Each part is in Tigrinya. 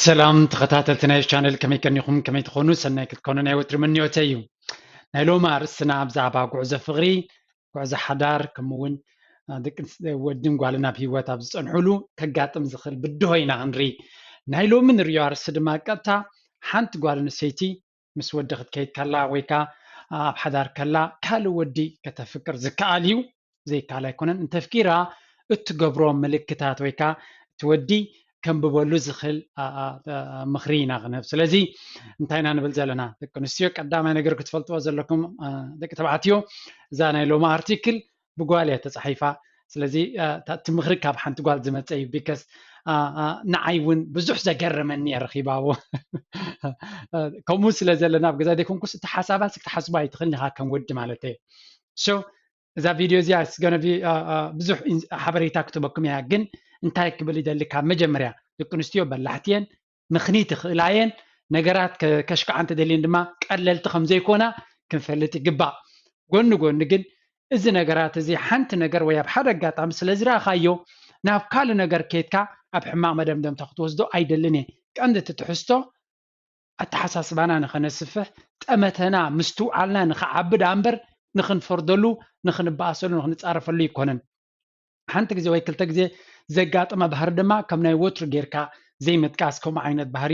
ሰላም ተኸታተልቲ ናይ ቻነል፣ ከመይ ቀኒኹም? ከመይ ትኾኑ? ሰናይ ክትኮኑ ናይ ወትሪ ምንዮተይ እዩ። ናይ ሎሚ ኣርእስትና ብዛዕባ ጉዕዞ ፍቕሪ፣ ጉዕዞ ሓዳር፣ ከምኡ እውን ደቂ ወድን ጓልን ኣብ ህይወት ኣብ ዝፀንሕሉ ከጋጥም ዝኽእል ብድሆ ኢና ክንርኢ። ናይ ሎሚ ንሪኦ ኣርእስቲ ድማ ቀጥታ ሓንቲ ጓል ኣንስተይቲ ምስ ወዲ ክትከይድ ከላ ወይ ከዓ ኣብ ሓዳር ከላ ካልእ ወዲ ከተፍቅር ዝከኣል እዩ ዘይከኣል ኣይኮነን። እንተፍቂራ እትገብሮ ምልክታት ወይ ከዓ እቲ ወዲ ከንብበሉ ዝኽእል ምኽሪ ኢና ክንህብ። ስለዚ እንታይ ኢና ንብል ዘለና? ደቂ ኣንስትዮ ቀዳማይ ነገር ክትፈልጥዎ ዘለኩም፣ ደቂ ተባዕትዮ፣ እዛ ናይ ሎሚ ኣርቲክል ብጓል እያ ተፃሒፋ። ስለዚ እቲ ምኽሪ ካብ ሓንቲ ጓል ዝመፀ እዩ። ቢካስ ንዓይ እውን ብዙሕ ዘገረመኒ እየ ረኺባዎ። ከምኡ ስለ ዘለና ኣብ ገዛ ዘይኮንኩስ እቲ ሓሳባ ክትሓስቦ ኣይትኽእልን ኢኻ ከም ወዲ ማለት እዩ። እዛ ቪድዮ እዚኣ ገነ ብዙሕ ሓበሬታ ክትበኩም እያ። ግን እንታይ ክብል ይደሊ? ካብ መጀመርያ ደቂ ኣንስትዮ በላሕቲ እየን፣ ምኽኒት ይኽእላ እየን። ነገራት ከሽክዓ እንተደልየን ድማ ቀለልቲ ከም ዘይኮና ክንፈልጥ ይግባእ። ጎኒ ጎኒ ግን እዚ ነገራት እዚ ሓንቲ ነገር ወይ ኣብ ሓደ ኣጋጣሚ ስለ ዝረኣኻዮ ናብ ካልእ ነገር ከይድካ ኣብ ሕማቕ መደምደምታ ክትወስዶ ኣይደልን እየ። ቀንዲ እቲ ትሕዝቶ ኣተሓሳስባና ንኸነስፍሕ፣ ጠመተና ምስትውዓልና ንኸዓቢ ደኣ እምበር ንኽንፈርደሉ፣ ንኽንበኣሰሉ፣ ንኽንጻረፈሉ ኣይኮነን። ሓንቲ ግዜ ወይ ክልተ ግዜ ዘጋጠመ ባህሪ ድማ ከም ናይ ወትሩ ጌርካ ዘይምጥቃስ ከምኡ ዓይነት ባህሪ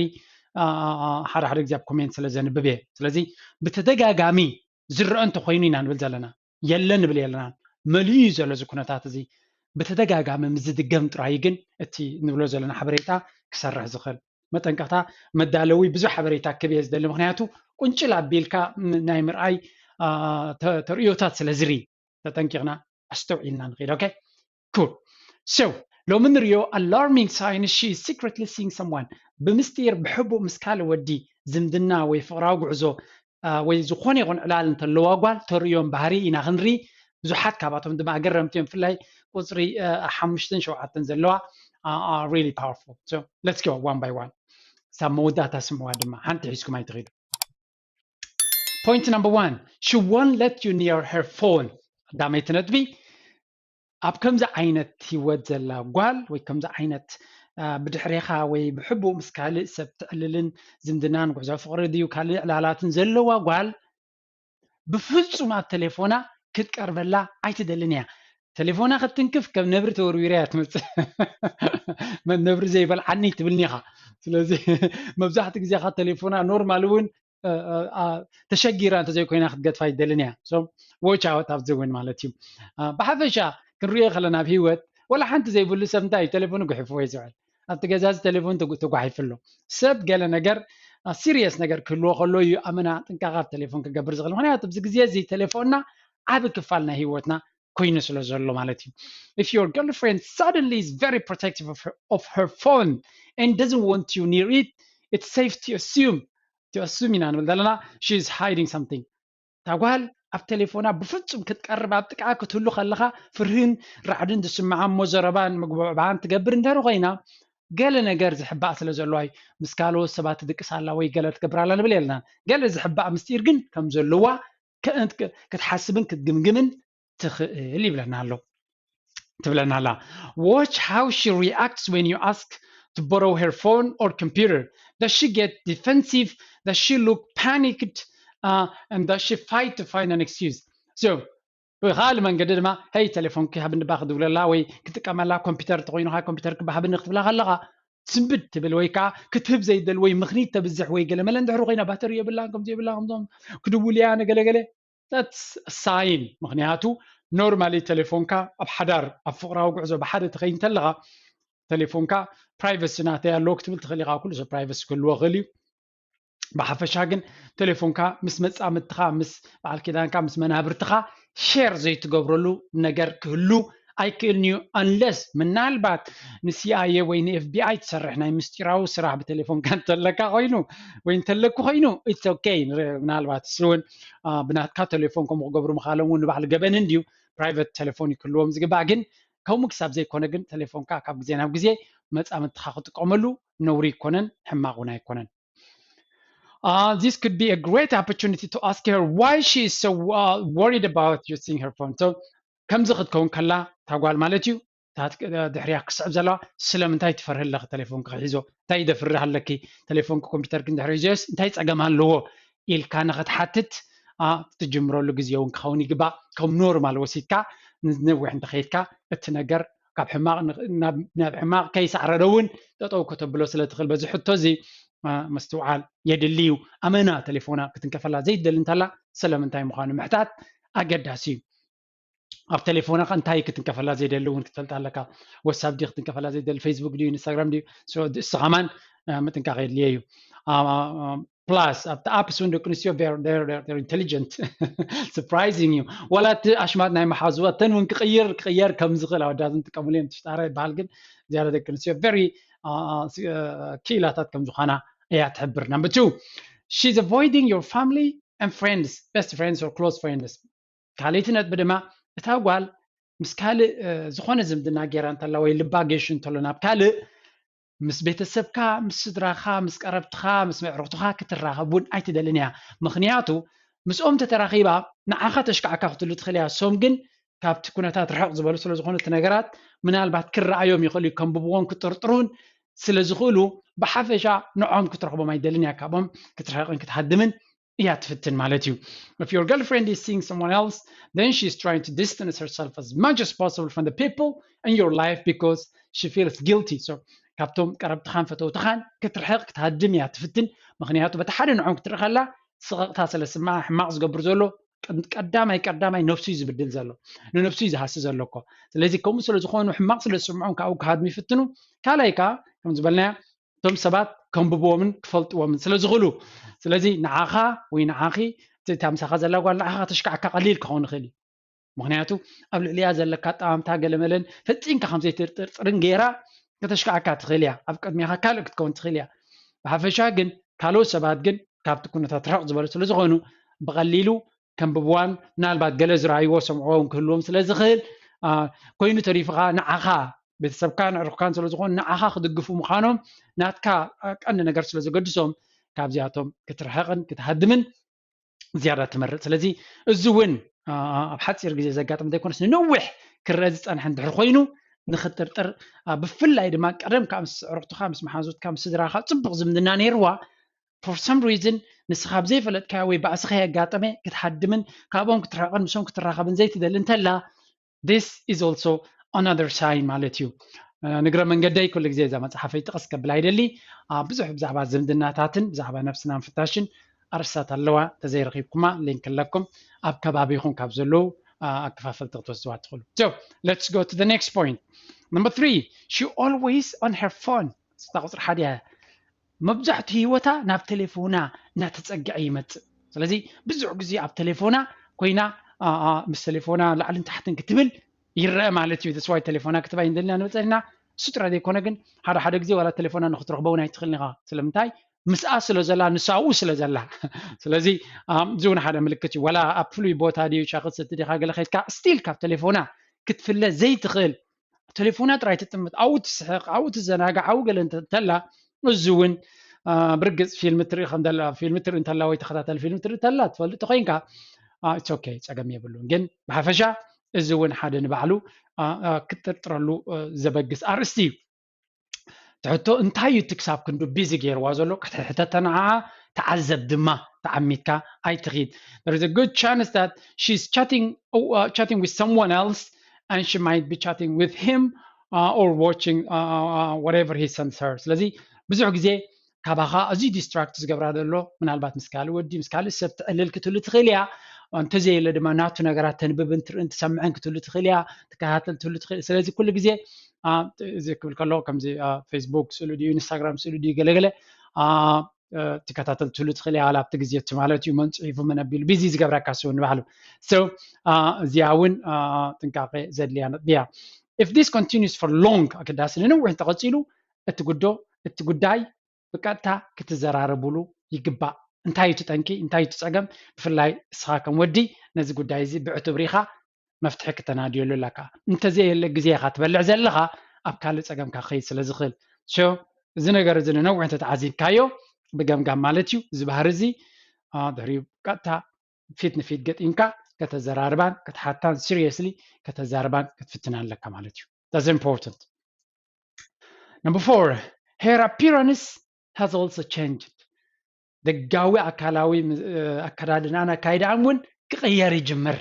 ሓደ ሓደ ግዜ ኣብ ኮሜንት ስለ ዘንብብ እየ። ስለዚ ብተደጋጋሚ ዝረአ እንተኾይኑ ኢና ንብል ዘለና፣ የለ ንብል የለናን። መሊኡ እዩ ዘሎ እዚ ኩነታት እዚ። ብተደጋጋሚ ምስ ዝድገም ጥራይ ግን እቲ ንብሎ ዘለና ሓበሬታ ክሰርሕ ዝኽእል። መጠንቀቕታ፣ መዳለዊ ብዙሕ ሓበሬታ ክህብ እየ ዝደሊ፣ ምኽንያቱ ቁንጭል ኣቢልካ ናይ ምርኣይ ተርእዮታት ስለ ዝርኢ ተጠንቂቕና ኣስተውዒልና ንኽእል። ኦኬ፣ ኩል። So ሎሚ ንሪኦ alarming sign she is secretly seeing someone፣ ብምስጢር ብሕቡእ ምስ ካልእ ወዲ ዝምድና ወይ ፍቕራዊ ጉዕዞ ወይ ዝኾነ ይኹን ዕላል እንተለዋ ጓል ተርእዮም ባህሪ ኢና ክንርኢ። ብዙሓት ካባቶም ድማ ኣገረምቲ እዮም። ብፍላይ ቁፅሪ ሓሙሽተን ሸውዓተን ዘለዋ really powerful። So let's go one by one። ሳብ መወዳእታ ስምዋ ድማ ሓንቲ ሒዝኩም ኣይትኽእሉ። Point number one, she won't let you near her phone። ቀዳመይቲ ነጥቢ፣ ኣብ ከምዚ ዓይነት ህይወት ዘላ ጓል ወይ ከምዚ ዓይነት ብድሕሬኻ ወይ ብሕቡእ ምስ ካልእ ሰብ ትዕልልን ዝምድናን ጉዕዞ ፍቕሪ ድዩ ካልእ ዕላላትን ዘለዋ ጓል ብፍጹም ኣብ ቴሌፎና ክትቀርበላ ኣይትደልን እያ። ቴሌፎና ክትትንክፍ ከም ነብሪ ተወርዊራ እያ ትመፅእ። ነብሪ ዘይበልዓኒ ትብልኒ ኢኻ። ስለዚ መብዛሕትኡ ግዜ ኻ ቴሌፎና ኖርማል እውን ተሸጊራ እንተዘይኮይና ክትገድፋ ኣይትደልን እያ። ዎች ኣውት ኣብዚ እውን ማለት እዩ። ብሓፈሻ ክንሪኦ ከለና ኣብ ህይወት ወላ ሓንቲ ዘይብሉ ሰብ እንታይ እዩ ቴሌፎኑ ጉሒፍዎ እዩ ዝውዕል። ኣብቲ ገዛ እዚ ቴሌፎን ተጓሒፉ ኣሎ። ሰብ ገለ ነገር ሲሪየስ ነገር ክህልዎ ከሎ እዩ ኣመና ጥንቃቐ ኣብ ቴሌፎን ክገብር ዝኽእል። ምክንያቱ ኣብዚ ግዜ እዚ ቴሌፎንና ዓቢ ክፋል ናይ ህይወትና ኮይኑ ስለ ዘሎ ማለት እዩ። If your girlfriend suddenly is very protective of her, of her phone and doesn't want you near it, it's safe to assume, to assume ኢና ንብል ዘለና, she is hiding something. እታ ጓል ኣብ ቴሌፎና ብፍጹም ክትቀርብ ኣብ ጥቃ ክትህሉ ከለኻ ፍርህን ራዕድን ዝስምዓ እሞ ዘረባን ምግብዕባን ትገብር እንድሕር ኮይና ገለ ነገር ዝሕባእ ስለ ዘለዋ እዩ። ምስ ካልኦት ሰባት ትድቅስ ኣላ ወይ ገለ ትገብር ኣላ ንብል የለናን። ገለ ዝሕባእ ምስጢር ግን ከም ዘለዋ ክትሓስብን ክትግምግምን ትኽእል ይብለና ኣሎ ትብለና ኣላ። Watch how she reacts when you ask to borrow her phone or computer. Does she get defensive? Does she look panicked? Uh, and does she fight to find an excuse? So ብኻልእ መንገዲ ድማ ሄይ ቴሌፎንኪ ሃብኒ ባ ክድውለላ ወይ ክጥቀመላ ኮምፒውተር እንተኮይኑካ ኮምፒውተር ክባሃብኒ ክትብላ ከለካ ስንብድ ትብል ወይ ከዓ ክትህብ ዘይደል ወይ ምኽኒት ተብዝሕ ወይ ገለመለ እንድሕር ኮይና ባተሪ የብላን ከምዚ የብላ ከምዞም ክድውል እያ ነገለገለ that's sign። ምክንያቱ ኖርማሊ ቴሌፎንካ ኣብ ሓዳር ኣብ ፍቅራዊ ጉዕዞ ብሓደ ትኸይድ እንተለካ ቴሌፎንካ ፕራይቨሲ ናተይ ኣለዎ ክትብል ትኽእል ኢኻ። ኩሉ ሰብ ፕራይቨሲ ክህልዎ ይኽእል እዩ። ብሓፈሻ ግን ቴሌፎንካ ምስ መጻምድትኻ ምስ በዓል ኪዳንካ ምስ መናብርትኻ ሼር ዘይትገብረሉ ነገር ክህሉ ኣይክእልን እዩ። Unless ምናልባት ንሲኣይኤ ወይ ንኤፍቢኣይ ትሰርሕ ናይ ምስጢራዊ ስራሕ ብቴሌፎንካ እንተለካ ኮይኑ ወይ እንተለኩ ኮይኑ it's okay። ምናልባት እሱ እውን ብናትካ ቴሌፎን ከምኡ ክገብሩ ምኻሎም እውን ንባዕሉ ገበን እንድዩ። ፕራይቨት ቴሌፎን ክህልዎም ዝግባእ ግን ከምኡ ክሳብ ዘይኮነ ግን ቴሌፎንካ ካብ ግዜ ናብ ግዜ መጻምድትኻ ክጥቀመሉ ነውሪ ኣይኮነን ሕማቕ እውን ኣይኮነን። Uh, this could be a great opportunity to ask her why she is so uh, worried about using her phone. So ከምዚ ክትከውን ከላ እታ ጓል ማለት እዩ ድሕርያ ክስዕብ ዘለዋ ስለምንታይ ትፈርህ ኣለኺ? ተሌፎንኪ ክሒዞ እንታይ ይደፍርህ ኣለኪ? ተሌፎንኪ ኮምፒውተርኪ እንድሕር ሒዞስ እንታይ ፀገም ኣለዎ ኢልካ ንኽትሓትት ትጅምረሉ ግዜ እውን ክኸውን ይግባእ። ከም ኖርማል ወሲድካ ንነዊሕ እንተኸይድካ እቲ ነገር ካብ ሕማቕ ናብ ሕማቕ ከይሳዕረረ እውን ጠጠው ከተብሎ ስለ ትኽእል በዚ ሕቶ እዚ ምስትውዓል የድሊ እዩ። ኣመና ተሌፎና ክትንከፈላ ዘይትደሊ እንተላ ስለምንታይ ምዃኑ ምሕታት ኣገዳሲ እዩ። ኣብ ተሌፎና እንታይ ክትንከፈላ ዘይደሊ እውን ክትፈልጥ ኣለካ። ወሳብ ድዩ ክትንከፈላ ዘይደሊ፣ ፌስቡክ ድዩ፣ ኢንስታግራም ድዩ? እስኻ ማን ምጥንቃቕ የድልየ እዩ። ፕላስ ኣብቲ ኣፕስ እውን ደቂ ኣንስትዮ ኢንቴሊጀንት ሰርፕራይዚንግ እዩ። ዋላ እቲ ኣሽማት ናይ መሓዙዋ ተን እውን ክቕይር ክቕየር ከም ዝኽእል ኣወዳት ዝጥቀሙሉ እዮም። ትፍጣረ ይበሃል ግን ዝያዳ ደቂ ኣንስትዮ ቨሪ ክኢላታት ከም ዝኾና እያ ትሕብር። Number two, she's avoiding your family and friends, best friends or close friends. ካልኣይቲ ነጥቢ ድማ እታ ጓል ምስ ካልእ ዝኾነ ዝምድና ገይራ እንተላ ወይ ልባ ገይሹ እንተሎ ናብ ካልእ ምስ ቤተሰብካ፣ ምስ ስድራኻ፣ ምስ ቀረብትኻ፣ ምስ መዕርኽትኻ ክትራኸብ እውን ኣይትደልን እያ። ምኽንያቱ ምስኦም ተተራኺባ ንዓኻ ተሽካዕካ ክትሉ ትኽእል እያ። እሶም ግን ካብቲ ኩነታት ርሕቕ ዝበሉ ስለ ዝኾኑ እቲ ነገራት ምናልባት ክረኣዮም ይኽእሉ እዩ። ከንብብዎን ክጥርጥሩን ስለ ዝኽእሉ ብሓፈሻ ንዖም ክትረኽቦም ኣይደልን እያ። ካብኦም ክትርሕቕን ክትሃድምን እያ ትፍትን ማለት እዩ። If your girlfriend is seeing someone else, then she's trying to distance herself as much as possible from the people in your life because she feels guilty. So ካብቶም ቀረብትኻን ፈተውትኻን ክትርሕቕ ክትሃድም እያ ትፍትን። ምክንያቱ በቲ ሓደ ንዖም ክትርኢ ከላ ስቕቕታ ስለ ስምዓ ሕማቕ ዝገብር ዘሎ ቀዳማይ ቀዳማይ ነብሱ እዩ ዝብድል ዘሎ፣ ንነብሱ እዩ ዝሃሲ ዘሎ እኮ። ስለዚ ከምኡ ስለ ዝኾኑ ሕማቕ ስለ ዝስምዖም ካብኡ ክሃድሙ ይፍትኑ። ካልኣይ ከዓ ከም ዝበልናዮ እቶም ሰባት ከንብብዎምን ክፈልጥዎምን ስለ ዝኽእሉ። ስለዚ ንዓኻ ወይ ንዓኺ እታ ምሳኻ ዘላ ጓል ንዓኻ ከተሽካዕካ ቀሊል ክኸውን ይኽእል እዩ። ምክንያቱ ኣብ ልዕሊያ ዘለካ ኣጠማምታ ገለመለን ፈፂምካ ከም ዘይትጥርጥርን ገይራ ከተሽካዕካ ትኽእል እያ። ኣብ ቅድሚኻ ካልእ ክትከውን ትኽእል እያ። ብሓፈሻ ግን ካልኦት ሰባት ግን ካብቲ ኩነታት ርሕቕ ዝበሉ ስለ ዝኾኑ ብቐሊሉ ከንብብዋን ምናልባት ገለ ዝረኣይዎ ሰምዕዎ እውን ክህልዎም ስለ ዝኽእል ኮይኑ ተሪፉኻ ንዓኻ ቤተሰብካን ኣዕሩኽካን ስለ ዝኾኑ ንዓኻ ክድግፉ ምዃኖም ናትካ ቀንዲ ነገር ስለ ዘገድሶም ካብዚኣቶም ክትርሕቕን ክትሃድምን ዝያዳ ትመርፅ። ስለዚ እዚ እውን ኣብ ሓፂር ግዜ ዘጋጥም ዘይኮነስ ንነዊሕ ክረአ ዝፀንሐ እንድሕር ኮይኑ ንክጥርጥር ብፍላይ ድማ ቀደም ካብ ምስ ኣዕሩኽትኻ ምስ መሓዙትካ ምስ ስድራኻ ፅቡቕ ዝምድና ነይርዋ for some reason ንስኻ ብዘይፈለጥካዮ ወይ ባእስኻ የጋጠመ ክትሃድምን ካብኦም ክትርሕቕን ምስኦም ክትራኸብን ዘይትደሊ እንተላ this is also another sign ማለት እዩ። ንግረ መንገደይ ኩሉ ግዜ እዛ መፅሓፈይ ጥቕስ ከብል ኣይደሊ ብዙሕ ብዛዕባ ዝምድናታትን ብዛዕባ ነብስና ምፍታሽን ኣርስታት ኣለዋ። ተዘይረኺብኩማ ሊንክ ኣለኩም ኣብ ከባቢኹም ካብ ዘለዉ ኣከፋፈልቲ ክትወስድዋ ትኽእሉ። So let's go to the next point. Number three, she always on her phone. ስታ ቁፅሪ ሓደ እያ። መብዛሕትኡ ህይወታ ናብ ቴሌፎና እናተፀግዐ ይመፅእ። ስለዚ ብዙሕ ግዜ ኣብ ቴሌፎና ኮይና ምስ ቴሌፎና ላዕልን ታሕትን ክትብል ይረአ ማለት እዩ። ተስዋይ ቴሌፎና ክትባይ እንደልና ንመፀልና እሱ ጥራይ ዘይኮነ ግን ሓደ ሓደ ግዜ ዋላ ቴሌፎና ንክትረኽቦ እውን ኣይትኽእልን ኢኻ። ስለምንታይ? ምስኣ ስለ ዘላ ንሳኡ ስለ ዘላ። ስለዚ እዚ እውን ሓደ ምልክት እዩ። ዋላ ኣብ ፍሉይ ቦታ ድዩ ሻክል ሰቲ ዲኻ ገለ ከይድካ ስቲል ካብ ቴሌፎና ክትፍለ ዘይትኽእል ቴሌፎና ጥራይ ትጥምት ኣብኡ ትስሕቕ ኣብኡ ትዘናጋዕ ኣብኡ ገለ እንተላ እዚ እውን ብርግፅ ፊልም ትርኢ ከምዘላ ፊልም ትርኢ እንተላ ወይ ተኸታተል ፊልም ትርኢ እንተላ ትፈልጥ ኮይንካ it's okay ፀገም የብሉን። ግን ብሓፈሻ እዚ እውን ሓደ ንባዕሉ ክትጥርጥረሉ ዘበግስ ኣርእስቲ እዩ። ትሕቶ እንታይ እዩ እቲ ክሳብ ክንዱ ቢዚ ገይርዋ ዘሎ ክትሕተተ ንዓ ተዓዘብ ድማ ተዓሚትካ ኣይትኺድ። There is a good chance that she's chatting, uh, chatting with someone else and she might be chatting with him uh, or watching uh, uh, whatever he sends her. ስለዚ ብዙሕ ግዜ ካባኻ ኣዝዩ ዲስትራክት ዝገብራ ዘሎ ምናልባት ምስ ካልእ ወዲ ምስ ካልእ ሰብ ትዕልል ክትህሉ ትኽእል እያ። እንተዘየለ ድማ ናቱ ነገራት ተንብብን ትርእን ትሰምዕን ክትህሉ ትኽእል እያ። ትከታተል ትህሉ ትኽእል። ስለዚ ኩሉ ግዜ እዚ ክብል ከሎ ከምዚ ፌስቡክ ስእሉ ድዩ ኢንስታግራም ስእሉ ድዩ ገለገለ ትከታተል ትህሉ ትኽእል እያ። ኣብቲ ግዜ እቲ ማለት እዩ መንፅሂፉ መነቢሉ ቢዚ ዝገብረካ ስው ንባህሉ እዚኣ እውን ጥንቃቄ ዘድልያ ነጥቢ እያ። If this continues for long ኣገዳሲ ንነዊሕ እንተቐፂሉ እቲ ጉዶ እቲ ጉዳይ ብቀጥታ ክትዘራረቡሉ ይግባእ። እንታይ እቲ ጠንቂ እንታይ እቲ ፀገም? ብፍላይ እስኻ ከም ወዲ ነዚ ጉዳይ እዚ ብዕቱብ ሪኻ መፍትሒ ክተናድየሉ ኣለካ። እንተዘየለ ግዜኻ ትበልዕ ዘለኻ ኣብ ካልእ ፀገምካ ክኸይድ ስለ ዝኽእል ሾ እዚ ነገር እዚ ንነዊሕ እንተተዓዚብካዮ ብገምጋም ማለት እዩ እዚ ባህሪ እዚ ድሕሪኡ ቀጥታ ፊት ንፊት ገጢምካ ከተዘራርባን ክትሓታን ሲሪየስሊ ከተዛርባን ክትፍትን ኣለካ ማለት እዩ። That's important. Number four, her appearance has also changed. ደጋዊ ኣካላዊ ኣከዳድናን ኣካይዳኣን እውን ክቕየር ይጅምር።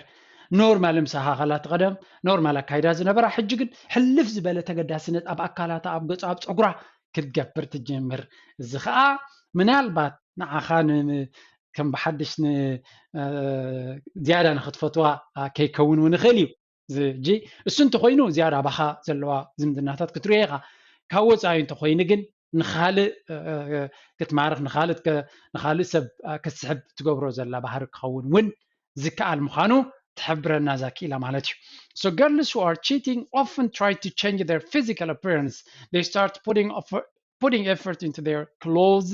ኖርማል ምሳኻ ከላ ትቐደም ኖርማል ኣካይዳ ዝነበራ ሕጂ ግን ሕልፍ ዝበለ ተገዳስነት ኣብ ኣካላታ ኣብ ገፃ ኣብ ፀጉራ ክትገብር ትጅምር። እዚ ከዓ ምናልባት ንዓኻ ከም ብሓድሽ ዝያዳ ንክትፈትዋ ከይከውን እውን ይኽእል እዩ። ሕጂ እሱ እንተኮይኑ ዝያዳ ባኻ ዘለዋ ዝምድናታት ክትሪኦ ኢኻ። ካብ ወፃኢ እንተኮይኑ ግን ንካልእ ክትማርኽ ንካልእ ሰብ ክትስሕብ ትገብሮ ዘላ ባህሪ ክኸውን እውን ዝከኣል ምዃኑ ትሕብረና እዛ ክኢላ ማለት እዩ። So girls who are cheating often try to change their physical appearance. They start putting putting effort into their clothes,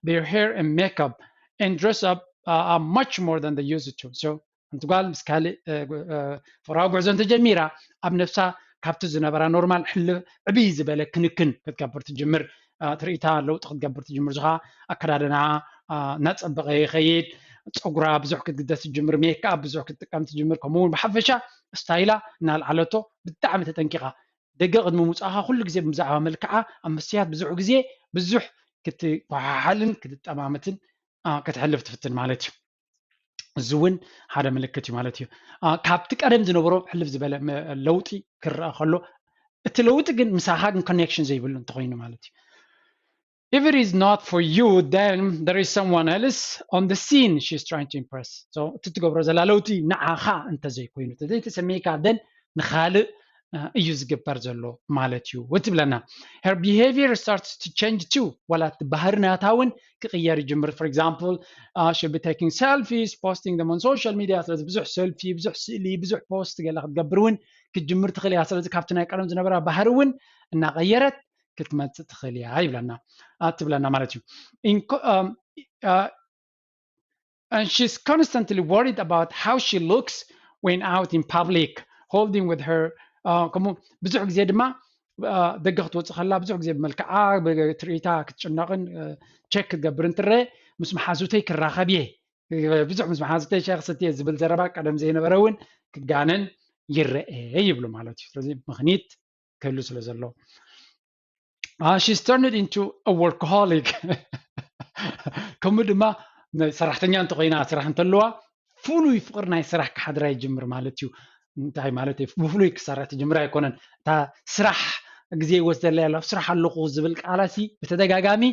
their hair and makeup, and dress up uh, much more than they used to. So ሓንቲ ጓል ምስ ካልእ ፍቕራዊ ጉዕዞ እንተጀሚራ ኣብ ነብሳ ካብቲ ዝነበራ ኖርማል ሕልፍ ዕብይ ዝበለ ክንክን ክትገብር ትጅምር። ትርኢታ ለውጢ ክትገብር ትጅምር። እዚ ከዓ ኣከዳድና እናፀበቐ ይኸይድ። ፀጉራ ብዙሕ ክትግደስ ትጅምር፣ ሜክኣፕ ብዙሕ ክትጥቀም ትጅምር። ከምኡ እውን ብሓፈሻ ስታይላ እናልዓለቶ ብጣዕሚ ተጠንቂቓ ደገ ቅድሚ ምውፃእኻ ኩሉ ግዜ ብዛዕባ መልክዓ ኣብ መስትያት ብዙሕ ግዜ ብዙሕ ክትኳሓሓልን ክትጠማመትን ክትሕልፍ ትፍትን ማለት እዩ። እዚ እውን ሓደ ምልክት እዩ ማለት እዩ። ካብቲ ቀደም ዝነበሮ ሕልፍ ዝበለ ለውጢ ክረአ ከሎ እቲ ለውጢ ግን ምሳኻ ግን ኮኔክሽን ዘይብሉ እንተኮይኑ ማለት እዩ። If it is not for you, then there is someone else on the scene she's trying to impress. So እቲ ትገብሮ ዘላ ለውጢ ንዓኻ እንተዘይኮይኑ ተዘይተሰሚዕካ then ንኻልእ እዩ ዝግበር ዘሎ ማለት እዩ ትብለና። Her behavior starts to change too. ዋላ እቲ ባህሪ ናታ እውን ክቕየር ይጅምር። For example, she'll be taking selfies, posting them on social media. ስለዚ ብዙሕ ሰልፊ፣ ብዙሕ ስእሊ፣ ብዙሕ ፖስት ገለ ክትገብር እውን ክትጅምር ትኽእል እያ። ስለዚ ካብቲ ናይ ቀደም ዝነበራ ባህሪ እውን እናቐየረት ክትመፅእ ትኽእል እያ ይብለና ትብለና ማለት እዩ። And she's constantly worried about how she looks when out in public, holding with her. ከምኡ ብዙሕ ግዜ ድማ ደገ ክትወፅእ ከላ ብዙሕ ግዜ ብመልክዓ ትርኢታ ክትጭነቕን ቸክ ክትገብርን ትረአ። ምስ መሓዙተይ ክራኸብ እየ፣ ብዙሕ ምስ መሓዙተይ ሻሂ ክሰቲ እየ ዝብል ዘረባ ቀደም ዘይነበረ እውን ክጋነን ይረአ ይብሉ ማለት እዩ። ስለዚ ምኽኒት ክህሉ ስለ ዘሎ she's turned into a workaholic. ከምኡ ድማ ሰራሕተኛ እንተኮይና ስራሕ እንተለዋ ፍሉይ ፍቅሪ ናይ ስራሕ ክሓድራ ይጅምር ማለት እዩ። እንታይ ማለት እዩ? ብፍሉይ ክሰርሕ ትጅምር ኣይኮነን። እታ ስራሕ ግዜ ይወስደለይ ኣሎ፣ ኣብ ስራሕ ኣለኹ ዝብል ቃላሲ ብተደጋጋሚ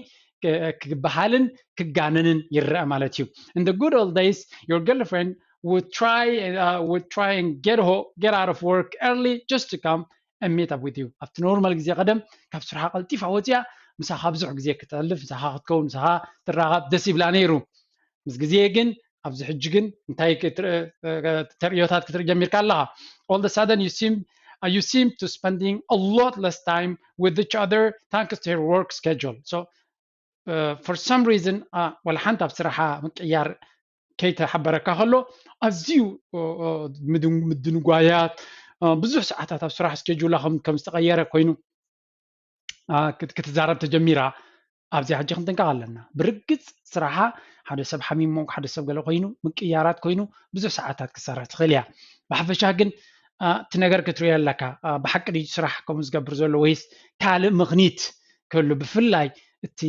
ክበሃልን ክጋነንን ይረአ ማለት እዩ። In the good old days, your girlfriend would try uh, would try and get ho- get out of work early just to come and meet up with you. ኣብቲ ኖርማል ግዜ ቀደም ካብ ስራሓ ቀልጢፋ ወፂኣ ምሳኻ ብዙሕ ግዜ ክትሕልፍ፣ ምሳኻ ክትከውን፣ ምሳኻ ትራኸብ ደስ ይብላ ነይሩ። ምስ ግዜ ግን ኣብዚ ሕጂ ግን እንታይ ተርእዮታት ክትርኢ ጀሚርካ ኣለኻ? All of a sudden you seem uh, you seem to spending a lot less time with each other thanks to her work schedule. So uh, for some reason uh, ወላ ሓንቲ ኣብ ስራሓ ምቅያር ከይተሓበረካ ከሎ ኣዝዩ ምድንጓያት ብዙሕ ሰዓታት ኣብ ስራሕ ስኬጁላ ከም ዝተቀየረ ኮይኑ ክትዛረብ ተጀሚራ። ኣብዚኣ ሕጂ ክንጥንቀቕ ኣለና። ብርግፅ ስራሓ ሓደ ሰብ ሓሚሞ ሓደ ሰብ ገለ ኮይኑ ምቅያራት ኮይኑ ብዙሕ ሰዓታት ክትሰርሕ ትኽእል እያ። ብሓፈሻ ግን እቲ ነገር ክትሪኦ ኣለካ። ብሓቂ ድዩ ስራሕ ከምኡ ዝገብር ዘሎ ወይስ ካልእ ምኽኒት ክህሉ? ብፍላይ እቲ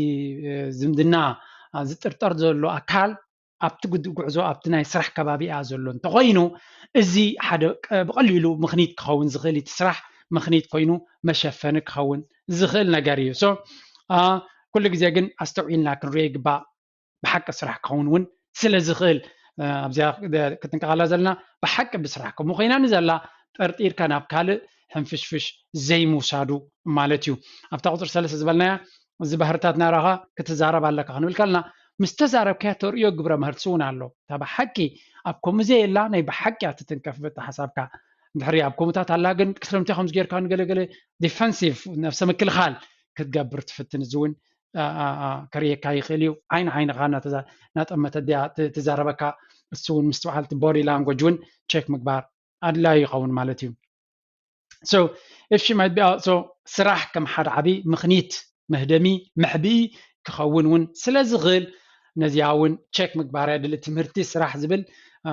ዝምድና ዝጥርጠር ዘሎ ኣካል ኣብቲ ጉዕዞ ኣብቲ ናይ ስራሕ ከባቢ እያ ዘሎ እንተኮይኑ እዚ ሓደ ብቀሊሉ ምኽኒት ክኸውን ዝኽእል እቲ ስራሕ ምኽኒት ኮይኑ መሸፈኒ ክኸውን ዝኽእል ነገር እዩ። So ኩሉ ግዜ ግን ኣስተውዒልና ክንሪኦ ይግባእ። ብሓቂ ስራሕ ክኸውን እውን ስለ ዝኽእል ኣብዚኣ ክትንቀቐላ ዘለና ብሓቂ ብስራሕ ከምኡ ኮይና ንዘላ ጠርጢርካ ናብ ካልእ ሕንፍሽፍሽ ዘይምውሳዱ ማለት እዩ። ኣብታ ቁፅሪ ሰለስተ ዝበልናያ እዚ ባህርታት ናራኻ ክትዛረብ ኣለካ ክንብል ከልና ምስ ተዛረብካያ ተርእዮ ግብረ ምህርትሲ እውን ኣሎ። እታ ብሓቂ ኣብ ከምኡ ዘየላ ናይ ብሓቂ እያ ትትንከፍ በቲ ሓሳብካ። እንድሕሪ ኣብ ከምኡታት ኣላ ግን ክስለምቲ ከምዚ ጌርካ ንገለገለ ዲፈንሲቭ ነብሰ ምክልኻል ክትገብር ትፍትን እዚ እውን ከርእየካ ይኽእል እዩ። ዓይኒ ዓይንኻ እናጠመተ ድያ ትዛረበካ? እሱ እውን ምስትውዓል እቲ ቦዲ ላንጎጅ እውን ቸክ ምግባር ኣድላዩ ይኸውን ማለት እዩ። So if she might be so ስራሕ ከም ሓደ ዓብዪ ምኽኒት መህደሚ መሕብኢ ክኸውን እውን ስለ ዝኽእል ነዚኣ እውን ቸክ ምግባር የድሊ። ትምህርቲ ስራሕ ዝብል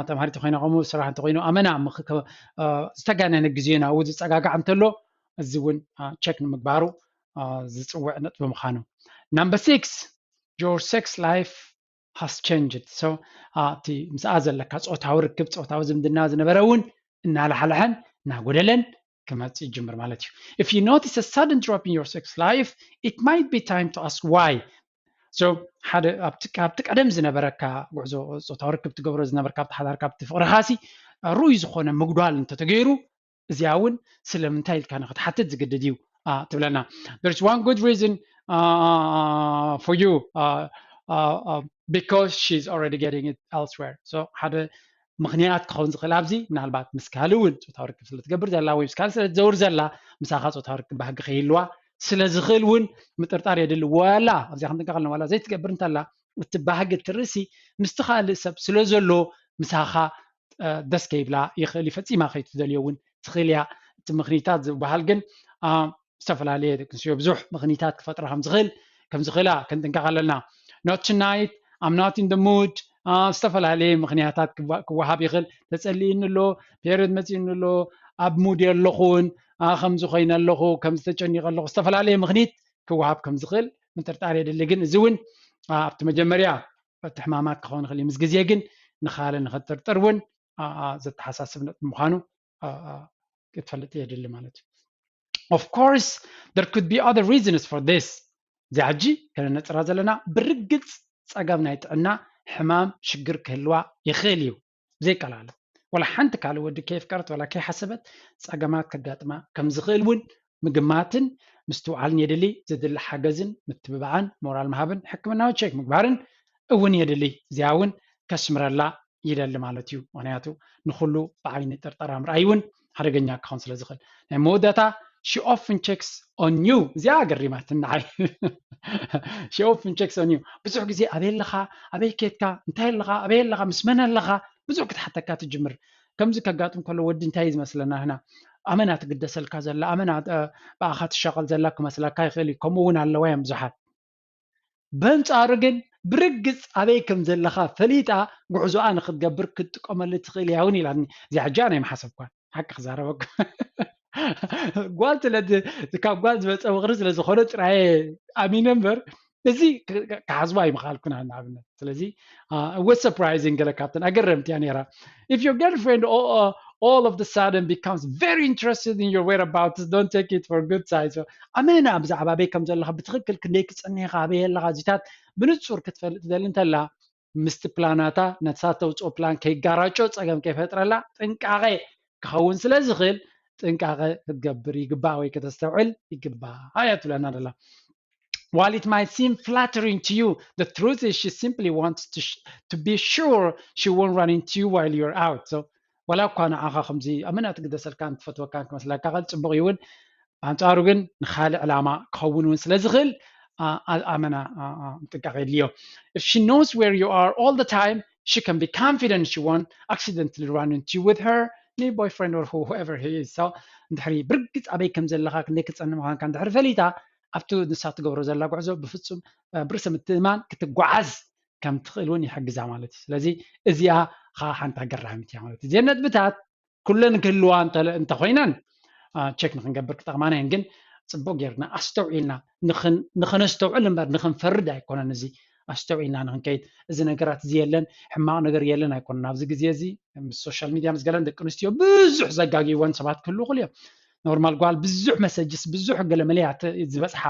ተምሃሪት ኮይና ከምኡ ስራሕ እንተኮይኑ ኣመና ዝተጋነነ ግዜ ናብኡ ዝፀጋጋዕ እንተሎ እዚ እውን check ንምግባሩ ዝፅውዕ ነጥቢ ምዃኑ። Number six, your sex life has changed. So እቲ ምስኣ ዘለካ ፆታዊ ርክብ፣ ፆታዊ ዝምድና ዝነበረ እውን እናላሓለሐን እናጎደለን ክመፅእ ይጅምር ማለት እዩ። If you notice a sudden drop in your sex life, it might be time to ask why. So ሓደ ኣብቲ ቀደም ዝነበረካ ጉዕዞ ፆታዊ ርክብ ትገብሮ ዝነበርካ ኣብቲ ሓዳርካ ኣብቲ ፍቅርኻሲ ርኡይ ዝኾነ ምጉዳል እንተተገይሩ እዚኣ እውን ስለምንታይ ኢልካ ንክትሓትት ዝግድድ እዩ ትብለና። There's one good reason for you because she's already getting it elsewhere. So ሓደ ምኽንያት ክኸውን ዝኽእል ኣብዚ ምናልባት ምስ ካልእ እውን ፆታዊ ርክብ ስለትገብር ዘላ ወይ ምስ ካልእ ስለትዘውር ዘላ ምሳኻ ፆታዊ ርክብ ባህጊ ከይህልዋ ስለዝኽእል እውን ምጥርጣር የድሊ። ዋላ ኣብዚኣ ክንጥንቀቕ ኣለና። ዋላ ዘይትገብር እንተላ እቲ ባህጊ እቲ ርእሲ ምስቲ ካልእ ሰብ ስለ ዘሎ ምሳኻ ደስ ከይብላ ይኽእል እዩ። ፈፂማ ከይትደልዮ እውን ትኽእል እያ። እቲ ምኽንያታት ዝበሃል ግን ዝተፈላለየ ደቂ ኣንስትዮ ብዙሕ ምኽንያታት ክፈጥራ ከምዝኽእል ከምዝኽእላ ክንጥንቀቕ ኣለና። Not tonight, I'm not in the mood. ዝተፈላለየ ምኽንያታት ክወሃብ ይኽእል። ተፀሊእኒ ኣሎ፣ ፔርዮድ መፂእኒ ኣሎ፣ ኣብ ሙድ የለኹን፣ ከምዚ ኮይነ ኣለኹ፣ ከምዚ ተጨኒቐ ኣለኹ፣ ዝተፈላለየ ምኽንያት ክወሃብ ከምዝኽእል ምጥርጣር የድሊ። ግን እዚ እውን ኣብቲ መጀመርያ እቲ ሕማማት ክኸውን ይኽእል እዩ። ምስ ግዜ ግን ንኻልእ ንኽትጥርጥር እውን ዘተሓሳስብ ነጥቢ ምዃኑ ክትፈልጥ የድሊ ማለት እዩ። Of course, there could be other reasons for this. እዚኣ ሕጂ ከነነፅራ ዘለና ብርግፅ ፀገም ናይ ጥዕና ሕማም ሽግር ክህልዋ ይኽእል እዩ ብዘይቀላሉ። ወላ ሓንቲ ካልእ ወዲ ከየፍቀረት ወላ ከይሓሰበት ፀገማት ከጋጥማ ከምዝኽእል እውን ምግማትን ምስትውዓልን የድሊ። ዘድሊ ሓገዝን ምትብባዕን ሞራል ምሃብን ሕክምናዊ ቼክ ምግባርን እውን የድሊ። እዚኣ እውን ከስምረላ ይደሊ ማለት እዩ። ምክንያቱ ንኩሉ ብዓይኒ ጥርጠራ ምርኣይ እውን ሓደገኛ ክኸውን ስለ ዝኽእል ናይ መወዳእታ she often checks on you። እዚኣ ገሪማትኒ ንዓይ። She often checks on you። ብዙሕ ግዜ ኣበይ ኣለኻ፣ ኣበይ ኬድካ፣ እንታይ ኣለኻ፣ ኣበይ ኣለኻ፣ ምስ መን ኣለኻ ብዙሕ ክትሓተካ ትጅምር። ከምዚ ከጋጥም ከሎ ወዲ እንታይ እዩ ዝመስለና ህና ኣመና ትግደሰልካ ዘላ ኣመና ብኣኻ ትሻቐል ዘላ ክመስለካ ይኽእል እዩ። ከምኡ እውን ኣለዋ እዮም ብዙሓት። በንጻሩ ግን ብርግጽ ኣበይ ከም ዘለኻ ፈሊጣ ጉዕዞኣ ንክትገብር ክትጥቀመሉ ትኽእል እያ እውን ኢላኒ። እዚኣ ሕጂ ኣነ ኣይምሓሰብኳን ሓቂ ክዛረበኩም። ጓል ስለ ካብ ጓል ዝመፀ ምኽሪ ስለ ዝኾነ ጥራየ ኣሚነ እምበር እዚ ክሓስቦ ኣይምኽኣልኩን ንኣብነት። ስለዚ was surprising ገለ ካብተን ኣገረምቲ እያ ነይራ። If your girlfriend all of the sudden becomes very interested in your whereabouts, don't take it for good side. ኣመና ብዛዕባ ኣበይ ከም ዘለኻ ብትኽክል ክንደይ ክፀኒኻ ኣበይ ኣለኻ እዚታት ብንፁር ክትፈልጥ ትደሊ እንተላ ምስቲ ፕላናታ ነታ ተውፅኦ ፕላን ከይጋራጮ ፀገም ከይፈጥረላ ጥንቃቐ ክኸውን ስለ ዝኽእል ጥንቃቐ ክትገብር ይግባእ ወይ ከተስተውዕል ይግባእ እያ ትብለና ዘላ። While it might seem flattering to you, the truth is she simply wants to, sh- to be sure she won't run into you while you're out. So ዋላ እኳ ንዓኻ ከምዚ ኣመና ትግደሰልካን ትፈትወካን ክመስለካ ከል ፅቡቕ ይውን ኣንጻሩ ግን ንካልእ ዕላማ ክኸውን እውን ስለ ዝኽእል ኣመና ምጥንቃቕ የድልዮ። If she knows where you are all the time, she can be confident she won't accidentally run into you with her new boyfriend or whoever he is. So እንድሕሪ ብርግፅ ኣበይ ከም ዘለኻ ክንደይ ክፀኒ ምዃንካ እንድሕሪ ፈሊጣ ኣብቲ ንሳ ትገብሮ ዘላ ጉዕዞ ብፍፁም ብርእሰ ምትእማን ክትጓዓዝ ከም ትኽእል እውን ይሕግዛ ማለት እዩ። ስለዚ እዚኣ ከዓ ሓንቲ ኣገራሚት እያ ማለት እዩ። እዚአን ነጥብታት ኩለን ክህልዋ እንተኮይነን ቸክ ንክንገብር ክጠቕማና እየን። ግን ፅቡቅ ጌርና ኣስተውዒልና ንኸነስተውዕል እምበር ንክንፈርድ ኣይኮነን። እዚ ኣስተውዒልና ንክንከይድ እዚ ነገራት እዚ የለን ሕማቕ ነገር የለን ኣይኮነን። ኣብዚ ግዜ እዚ ምስ ሶሻል ሚድያ ምስ ገለን ደቂ ኣንስትዮ ብዙሕ ዘጋግይወን ሰባት ክህልው ይኽእሉ እዮም። ኖርማል ጓል ብዙሕ መሰጅስ ብዙሕ ገለመለ እያ ዝበፅሓ።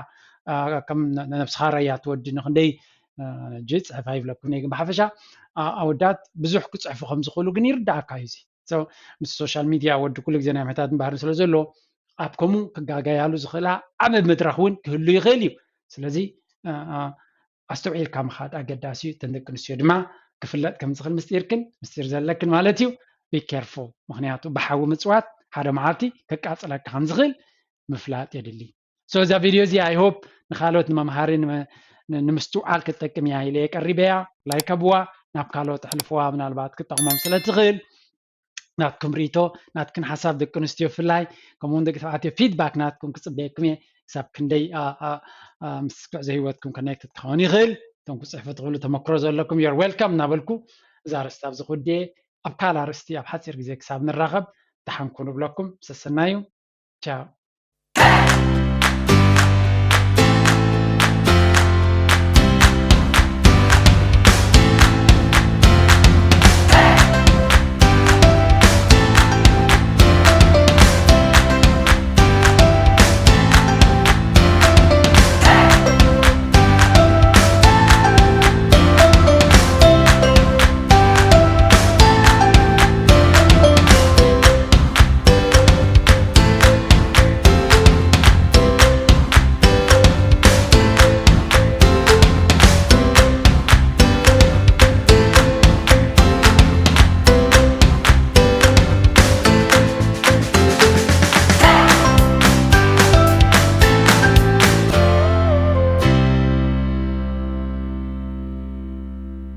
ከም ነብስኻ ራያ ትወዲ ንክንደይ ጂ ፅሕፍ ኣይብለኩም እየ ግን ብሓፈሻ ኣወዳት ብዙሕ ክፅሕፉ ከም ዝኽእሉ ግን ይርዳእካ እዩ። እዚ ምስ ሶሻል ሚድያ ወዲ ኩሉ ግዜ ናይ ምሕታት ባህሪ ስለ ዘሎ ኣብ ከምኡ ክጋጋያሉ ዝኽእላ ዓመት መድረኽ እውን ክህሉ ይኽእል እዩ። ስለዚ ኣስተውዒልካ ምኻድ ኣገዳሲ እዩ። እተን ደቂ ኣንስትዮ ድማ ክፍለጥ ከም ዝኽእል ምስጢርክን ምስጢር ዘለክን ማለት እዩ። ቢ ኬርፉል ምክንያቱ ብሓዊ ምፅዋት ሓደ መዓልቲ ከቃፅለካ ከም ዝኽእል ምፍላጥ የድሊ። So እዛ ቪድዮ እዚኣ I hope ንካልኦት ንመምሃሪ ንምስትውዓል ክትጠቅም እያ ኢለ እየ ቀሪበያ። ላይክ ኣብዋ ናብ ካልኦት ኣሕልፍዋ ምናልባት ክጠቕሞም ስለ ትኽእል ናትኩም ርኢቶ ናትክን ሓሳብ ደቂ ኣንስትዮ ብፍላይ ከምኡውን ደቂ ተባዕትዮ ፊድባክ ናትኩም ክፅበየኩም እየ። ክሳብ ክንደይ ምስ ጉዕዞ ሂወትኩም ኮኔክትድ ክኸውን ይኽእል እቶም ክፅሕፉ ትኽእሉ ተመክሮ ዘለኩም you're welcome እናበልኩ እዛ ኣርእስቲ ኣብዚ ክውድየ ኣብ ካልእ ኣርእስቲ ኣብ ሓፂር ግዜ ክሳብ ንራኸብ ደሓን ኩኑ እብለኩም። ሰሰናዩ ቻው።